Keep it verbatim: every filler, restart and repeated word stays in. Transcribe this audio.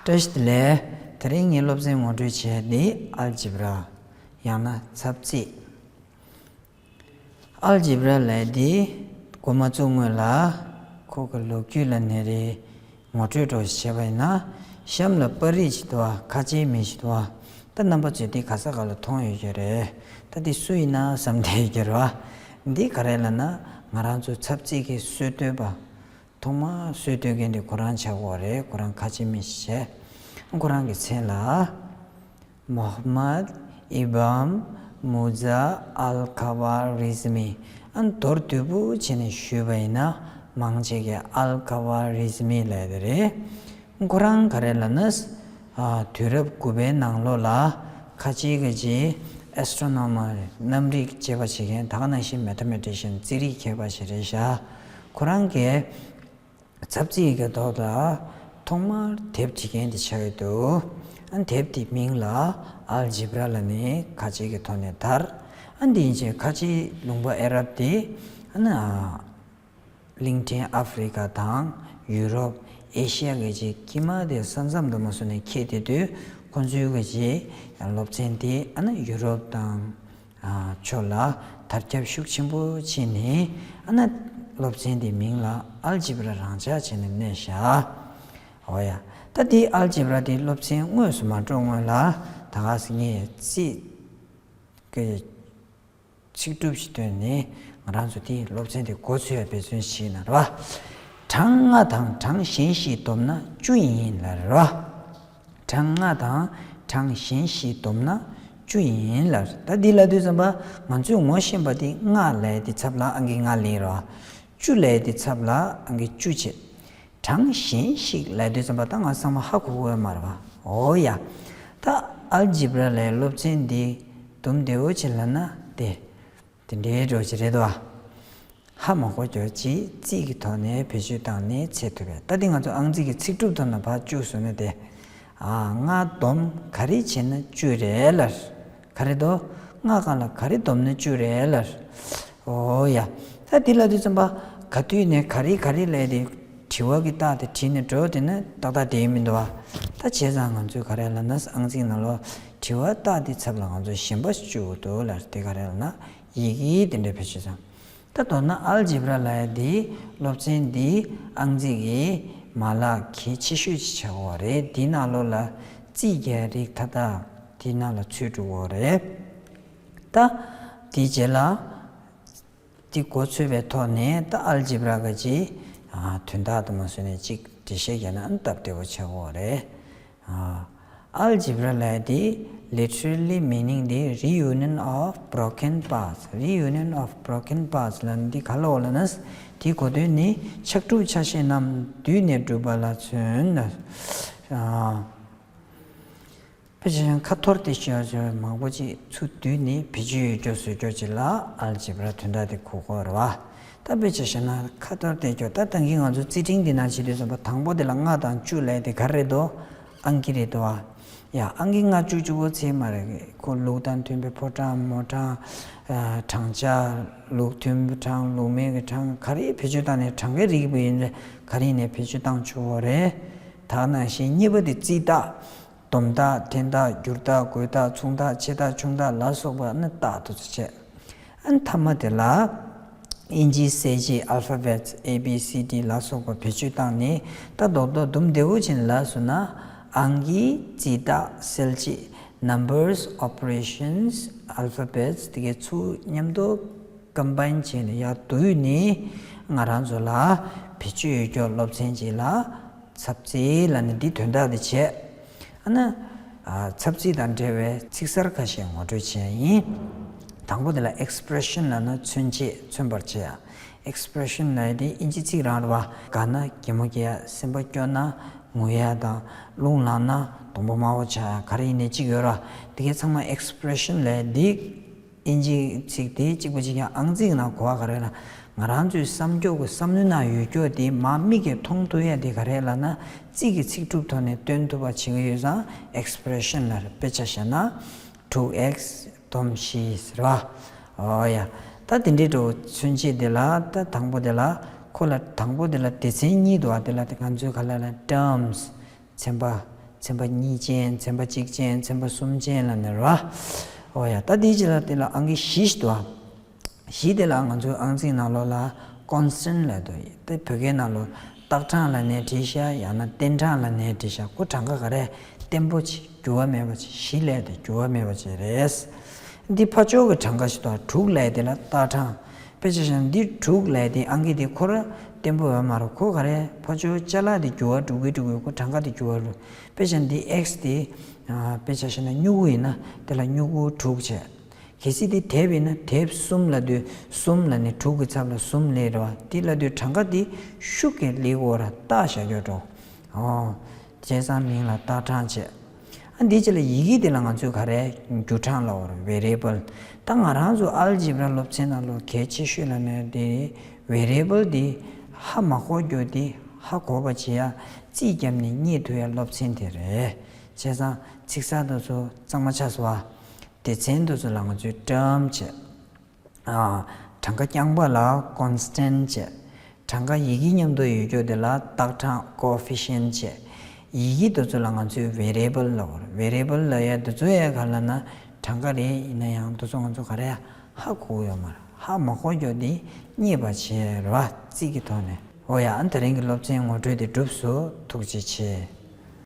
བཀྲ་ཤིས་བདེ་ལེགས། དེ་རིང་ངའི་སློབ་ཚན་ངོ་སྤྲོད་བྱས་ཏེ་ཨལ་ཇི་བྷ་ར། ཡང་ན་ཚབ་རྩིས། ཨལ་ཇི་བྷ་ར་ལབ་དེ་འགོ་མ་བཙུགས་སྔོན་ལ་ཁོ་གི་ལོ་རྒྱུས་ལ་ནི་རེ་ངོ་སྤྲོད་འདྲ་བྱས་པ་ཡིན་ན། གཤམ་ལ་པར་རིས་ཅིག་འདུག་པ། ཁ་ཆེའི་མི་ཞིག་འདུག་པ། ད་རྣམ་པ་ཚོས་དེ་ག་ས་ག་ལ་མཐོང་ཡོད་ཀྱི་རེད། ད་དེ་སུ་ཡིན་ན་བསམ་བསྡད་ཡོད་ཀྱི་རེད་པ། འདི་ག་རེ་ལབ་ན་ང་རང་ཚོ་ཚབ་རྩིས་ཀྱི་སྲོལ་གཏོད་པ། ཐོག་མར་སྲོལ་གཏོད་མཁན་དེ་ཁོ་རང་ཆགས་ཀྱི་ཡོད་རེད། ཁོ་རང་ཁ་ཆེ་མི་ཞིག་བྱས། ཁོ་རང་གི་མཚན་ལ་མོ་ཧམ་མད་ཨི་བྷམ་མུ་ཛ་ཨལ་ཁ་ཝ་རི་ཛི་མི། ཨ་ནི་མདོར་བསྡུས་པོ་བྱས་ནས་ཞུས་པ་ཡིན་ན་མང་ཆེ་གིས་ཨལ་ཁ་ཝ་རི་ཛི་མི་ལབ་ཡོད་རེད། ཁོ་རང་ག་རེ་ལབ་ན། ཨ་དུས་རབས་དགུ་པའི་ནང་ལོགས་ལ་ཁ་ཆེ་གི་ཅིག་ཨེ་སི་ཊོ་རོ་ནོ་མར་གནམ་རིག་དཔྱད་པ་བྱེད་མཁན། ད་ག་ནང་བཞིན་མེ་ཐ་མེ་ཊི་ཤན་རྩིས་རིག་མཁས་པ་ཞིག་རེད་ཤག་ཁོ་རང་གིས་ཚབ་རྩིས་ཀྱི་ཐོག་ལ་ཐོག་མར་དེབ་བྲིས་མཁན་དེ་ཆགས་ཀྱི་འདུག་ཨ་དེབ་དེའི་མིང་ལ་ཨལ་ཇི་བྷ་ར་ལབ་ནས་ཁ་ཆེ་གི་ཐོག་ནས་དར། ཨ་འདི་ཡིན་ཕྱིན་ཁ་ཆེའི་ལུང་པ་ཨ་རབ་དེ་ཨ་ནི་ཨ་གླིང་ཕྲན་ཨ་ཧྥེ་རི་ཀ་དང་ཡུ་རོབ། ཨེ་ཤི་ཡ་གི་ཅིག་དཀྱིལ་མ་དེ་ས་མཚམས་དུ་མ་སོང་ནས་འཁེལ་བསྡད་དུས། ཁོང་ཚོའི་གི་ཅིག་སློབ་ཚན་དེ་ཨ་ནི་ཡུ་རོབ་དང་ཨ་ཕྱོགས་ལ་དར་ཁྱབ་ཤུགས་ཆེན་པོ་ཕྱིན་ནས། ཨ་ནི་སློབ་ཚན་དེའི་མིང་ལ་ཨལ་ཇི་བྷ་ར་རང་འཇགས་བྱས་ནས་གནས་ཤག་འོ་ཡ། ད་དེའི་ཨལ་ཇི་བྷ་ར་དེའི་སློབ་ཚན་དངོས་སུ་མ་འགྲོ་སྔོན་ལ། ད་ག་སེ་ངས་རྩིས་ཀྱི་ཚིག་གྲུབ་ཞིག་བཏོན་ནས་ང་རང་ཚོ་དེའི་སློབ་ཚན་དེ་འགོ་ཚུགས་ཡ་འབད་བརྩོན་ཞིག་གནང་རོགས། གྲངས་ལྔ་དང་གྲངས་གཞན་ཞིག་བསྡོམས་ན་བཅུ་ཡིན་ལབ་རོགས། གྲངས་ལྔ་དང་གྲངས་གཞན་ཞིག་བསྡོམས་ན་བཅུ་ཡིན་ལབ། ད་འདི་ལབ་དུས་ཙམ་པ་ང་ཚོས་ངོ་ཤེས་པ་དེ་ལྔ་ལབ་དེ་ཚབ་ལ་ཨང་ཀི་ལྔ་ལེན་རོགས། བཅུ་ལབ་དེ་ཚབ་ལ་ཨང་ཀི་བཅུ་བྱེད། གྲངས་གཞན་ཞིག་ལབ་དུས་ཙམ་པ་ད་ང་ཚང་མ་ཧ་གོ་གི་ཡོད་མ་རེད་པ། འོ་ཡ། ད་ཨལ་ཇི་བྷ་ར་ལབ་སློབ་ཚན་འདི་དུམ་བདེ་བོ་ཅིག་ལབ་ན་དེ་དེ་འདྲའི་འདྲ་བོ་ཅིག་རེད་དོ། ཧ་མ་གོ་ཁྱོད་ཀྱིས་རྩིས་ཀྱི་ཐོག་ནས་བེད་སྤྱོད་བཏང་ནས་འཚོལ་ཐུབ་པས། ད་འདི་ང་ཚོ་ཨང་རྩིས་ཀྱི་ཚིག་གྲུབ་ཐོག་ནས་ཕར་བཅུག་སོང་ན་དེ། ཨ་ལྔ་བསྡོམས་ག་རེ་བྱས་ན་བཅུ་རེད་ལབ། ག་རེ་དོ། ལྔ་སྒང་ལ་ག་རེ་བསྡོམས་ན་བཅུ་རེད་ལབ། འོ་ཡ། ད་འདི་ལབ་དུས་ཙམ་པ་ག་དུས་ནས་ག་རེ་ག་རེ་ལབ་དེ་དྲི་བ་གི་རྟགས་དེ་བྲིས་ནས་འགྲོ་དེ་ནི་ཏག་ཏག་བསྡད་ཡོད་མི་འདུག་པ། ད་བྱས་ཙང་ང་ཚོས་ག་རེ་ལབ་ན་ཨང་རྩིས་ནང་ལོགས་དྲི་བ་རྟགས་དེ་ཚབ་ལ་ང་ཚོས་གཞན་པ་ཞིག་བཅུག་དགོས་འདུག་ལབ། དེ་ག་རེ་ལབ་ན་ཡི་གེ་དེ་འདྲ་བེད་སྤྱོད་བཏང་། ད་མདོར་ན་ཨལ་ཇི་བྷ་ར་ལབ་ཡ་དེ་སློབ་ཚན་འདི་ཨང་རྩིས་ཀྱི་མ་ལག་གལ་ཆེ་ཤོས་ཤིག་ཆགས་ཡོད་རེད། དེའི་ནང་ལོགས་ལ་རྩིས་རྒྱག་རིགས་མཐའ་དག་དེའི་ནང་ལ་ཚུད་འགྲོ་གི་ཡོད་རེད། ད་དེའི་རྗེས་ལ་དེ་འགོ་ཚུགས་པའི་ཐོག་ནས་ད་ཨལ་ཇི་བྷ་ར་གི་ཅིག་ཨ་དོན་དག་དུ་མ་སོང་ནས་ཅིག་འགྲེལ་བཤད་རྒྱག་ན་ཨ་སྟབས་བདེ་བོ་ཆགས་ཡོད་རེད། ཨལ་ཇི་བྷ་ར་ལབ་ཡ་དེ་literally meaning དེ་reunion of broken parts། Reunion of broken parts ལབ་ན་འདི་ག་ལབ་ཡོད་ལབ་ན། དེའི་གོ་དོན་ནི་ཆགས་གྲུབ་ཆ་ཤས་རྣམས་བསྡུས་ནས་གྲུབ་པ་ལ་མཚོན། ཨ་དཔེ་ཆ་ཡང་ཁ་འཐོར་ཏེ་ཤོར་ཤོར་མང་པོ་ཅིག་ཚུར་བསྡུས་ནས་བེད་སྤྱོད་ཡོད་རྒྱུ་བཟོ་རྒྱུ་ཅིག་ལ་ཨལ་ཇི་བྷ་ར་དོན་དག་དེ་གོ་གི་ཡོད་རེད་པ། ད་དཔེ་ཆ་བཞག་ན་ཁ་འཐོར་ཏེ་ཤོར། ད་ད་གིན་ང་ཚོ་རྩིས་ཕྲེང་འདི་ནང་བྱེད་དུས་ཙམ་པ་དང་པོ་དེ་ལ་ལྔ་དང་བཅུ་ལབ་ཡ་དེ་ག་རེ་རེད་དོ། ཨང་ཀི་རེད་དོ། ཡ་ཨང་ཀི་ལྔ་བཅུ་གཅིག་པོ་ཚད་མ་རེད། ཁོ་ལུགས་དང་མཐུན་པའི་ཕོ་གྲངས་མོ་གྲངས། ཨ་བགྲང་བྱ། ལུགས་མཐུན་པའི་གྲངས་ལུགས་མེད་ཀྱི་གྲངས་ག་རེ་བེད་སྤྱོད་བཏང་ནས་གྲངས་ཀའི་རིགས་པ་ཡིན་ན་ག་རེ་ཡིན་ནའི་བེད་སྤྱོད་བཏང་ཆོག་གི་རེད། ད་ནང་བཞིན་གཉིས་པ་དེ་རྩིས་རྟགས། བསྡོམས་རྟགས། འཐེན་རྟགས། བསྒྱུར་རྟགས། བགོད་རྟགས། མཚུངས་རྟགས། ཆེ་རྟགས། ཆུང་རྟགས་ལ་སོགས་པ་ནི་རྟགས་དེ་ཚོ་བྱས། ཨ་ནི་མཐའ་མ་དེ་ལ་དབྱིན་ཇིའི་གསལ་བྱེད་alphabets A B C D ལ་སོགས་པ་བེད་སྤྱོད་བཏང་ནས་ད་རྡོག་རྡོག་དུམ་བདེ་བོ་བྱས་ནས་ལབ་སོང་ན། ཨང་ཀི། རྩིས་རྟགས། གསལ་བྱེད། numbers, operations, alphabets དེ་གའི་ཚུར་མཉམ་དུ་combine བྱས་ནས་ཡར་བསྡུས་ནས་ང་རང་ཚོ་ལ་བེད་སྤྱོད་ཡོད་རྒྱུ་སློབ་ཚན་ཅིག་ལ་ཚབ་རྩིས་ལབ་ནས་འདི་དོན་དག་དེ་བྱས། ཨ་ནི། ཨ་ཚབ་རྩིས་དང་འབྲེལ་བའི་ཚིག་གསར་ཁ་ཤས་ངོ་སྤྲོད་བྱས་ཡིན། དང་པོ་དེ་ལ་expression ལབ་ན་མཚོན་བྱེད། མཚོན་པར་བྱེད་ཡ། expression ལབ་ཡ་དེ་དབྱིན་ཇི་ཚིག་རང་རེད་པ། དགའ་ན་གད་མོ་བགད་ཡ། སེམས་པ་སྐྱོ་ན་ངུ་ཡ་དང་། རླུང་ལངས་ན་གདོང་པ་དམར་པོ་ཆགས་ཡ། ག་རེ་ཡིན་ནའི་གཅིག་ཡོད་ར། དེ་གའི་ཚང་མ་expression ལབ་ཡ་དེ། དབྱིན་ཇིའི་ཚིག་དེ་གཅིག་པ་གཅིག་རྐྱང་། ཨང་རྩིས་ནང་གོ་བ་ག་རེ་ལབ་ན། ང་རང་ཚོའི་བསམ་རྒྱུ་གི་བསམ་བློའི་ནང་ཡོད་རྒྱུ་དེ་མར་མིག་གིས་མཐོང་ཐུབ་ཡ་དེ་ག་རེ་ལབ་ན། རྩིས་ཀྱི་ཚིག་གྲུབ་ཐོག་ནས་སྟོན་ཐུབ་པ་བྱེད་ཀྱི་ཡོད་ཙང་expression ལབ་རེད། དཔེ་ཆ་བཞག་ན་དྲུག་ཨེག་སི་སྡོམ་བཞི་ཟེར་བ། འོ་ཡ། ད་དེ་འདྲའི་འགྲོ་མཚོན་བྱེད་དེ་ལ་ད་དང་པོ་དེ་ལ་ཁོ་ལ་དང་པོ་དེ་ལ་སྡེ་ཚན་གཉིས་འདུག་བ། དེ་ལ་དེ་ང་ཚོས་ག་ལ་ལ་terms ཚན་པ། ཚན་པ་གཉིས་ཅན། ཚན་པ་གཅིག་ཅན། ཚན་པ་གསུམ་ཅན་ལབ་ནས་རེད་བ། འོ་ཡ། ད་དེའི་རྗེས་ལ་དེ་ལ་ཨང་ཀི་བཞི་ཞིག་འདུག་བ། བཞི་དེ་ལ་ང་ཚོའི་ཨང་རྩིས་ནང་ལོགས་ལ་ཀོན་སི་ཊན་ཊི་ལབ་འདུག་དེ་བོད་སྐད་ནང་ལོགས་རྟགས་གྲངས་ལབ་ནའི་འགྲིག་ཤག་ཡང་ན་བསྟན་གྲངས་ལབ་ནའི་འགྲིག་ཤག་ཁོ་གྲངས་ཀ་ག་རེ། བརྟན་པོ་ཅིག་འགྱུར་བ་མེད་པ་ཅིག་བཞི་ལབ་དེ་འགྱུར་བ་མེད་པ་ཅིག་རེད། འདི་ཕར་ཕྱོགས་ཀྱི་གྲངས་ཀ་ཞིག་འདུག་དྲུག་ལབ་དེ་ལ་རྟགས་གྲངས། དཔེ་ཆ་བཞག་ན་འདི་དྲུག་ལབ་དེ་ཨང་ཀི་དེ་ཁོ་རང་བརྟན་པོ་ཡོད་མ་རེད། ཁོ་ག་རེ། ཕར་ཕྱོགས་ཅ་ལག་དེ་འགྱུར་བ་འགྲོ་གི་འགྲོ་གི་ཁོ་གྲངས་ཀ་དེ་འགྱུར་བ་འགྲོ། དཔེ་ཆ་འདི་ཨེག་སི་དེ། ཨ། དཔེ་ཆ་བཞག་ན་སྨྱུ་གུ་ཡིན་ན་དེ་ལ་སྨྱུ་གུ་དྲུག་བྱས། གལ་སྲིད་དེ་དེབ་ཡིན་ན་དེབ་གསུམ་ལབ་དུས་གསུམ་ལབ་ནས་དྲུག་གི་ཚབ་ལ་གསུམ་སླེབས་རེད་བ། དེ་ལབ་དུས་གྲངས་ཀ་དེ་ཤུགས་ཀྱིས་སླེབས་ཀྱི་ཡོད་རེད། རྟགས་བཞག་རྒྱུ་འགྲོ། ཨོ། བྱས་ཙང་མིང་ལ་རྟགས་གྲངས་བྱས། ཨ། འདིའི་རྗེས་ལ་ཡི་གེ་དེ་ལ་ང་ཚོས་ག་རེ། འགྱུར་གྲངས་ལབ་ཀྱི་ཡོད་རེད། ཝེ་རི་ཡེ་བལ། ད་ང་རང་ཚོ་ཨལ་ཇི་བྷ་ར་སློབ་ཚན་ནང་ལོགས་གལ་ཆེ་ཤོས་ལབ་ན་དེ་ཝེ་རི་ཡེ་བལ་དེ་ཧ་མ་གོ་རྒྱུ་དེ་ཧ་གོ་བ་བྱེད་ཡ། རྩིས་བརྒྱབ་ནས་རྙེད་ཐུབ་ཡ་སློབ་ཚན་དེ་རེད། བྱས་ཙང་ཚིག་གསར་དེ་ཚོ་གཙང་མ་ཆགས་སོང་བ། སྡེ་ཚན་དེ་ཚོ་ལ་ང་ཚོས་ཊརམ་བྱས། ཨ། གྲངས་ཀ་རྐྱང་པ་ལ་ཀོན་སི་ཊན་ཊི་བྱས། གྲངས་ཀ་ཡི་གེ་མཉམ་དུ་ཡོད་རྒྱུ་དེ་ལ་རྟགས་གྲངས་ཀོ་ཨེ་ཕི་ཤན་ཊི་བྱས། ཡི་གེ་དེ་ཚོ་ལ་ང་ཚོས་ཝེ་རི་ཡེ་བལ་ལབ་ཀྱི་ཡོད་རེད། ཝེ་རི་ཡེ་བལ་ལབ་ཡ་དེ་ཚོ་ཡ་ག་ལབ་ན་གྲངས་ཀ་རེད། ཡིན་ན་ཡང་དེ་ཚོ་ང་ཚོ་ག་རེ་ཧ་གོ་གི་ཡོད་མ་རེད། ཧ་མ་གོ་རྒྱུ་དེ་རྙེད་པ་བྱས་རེད་བ། རྩིས་ཀྱི་ཐོག་ནས། འོ་ཡ། ཨ། དེ་རིང་གི་སློབ་ཚན་ངོ་སྤྲོད་དེ་གྲུབ་སོང་། ཐུགས་རྗེ་ཆེ།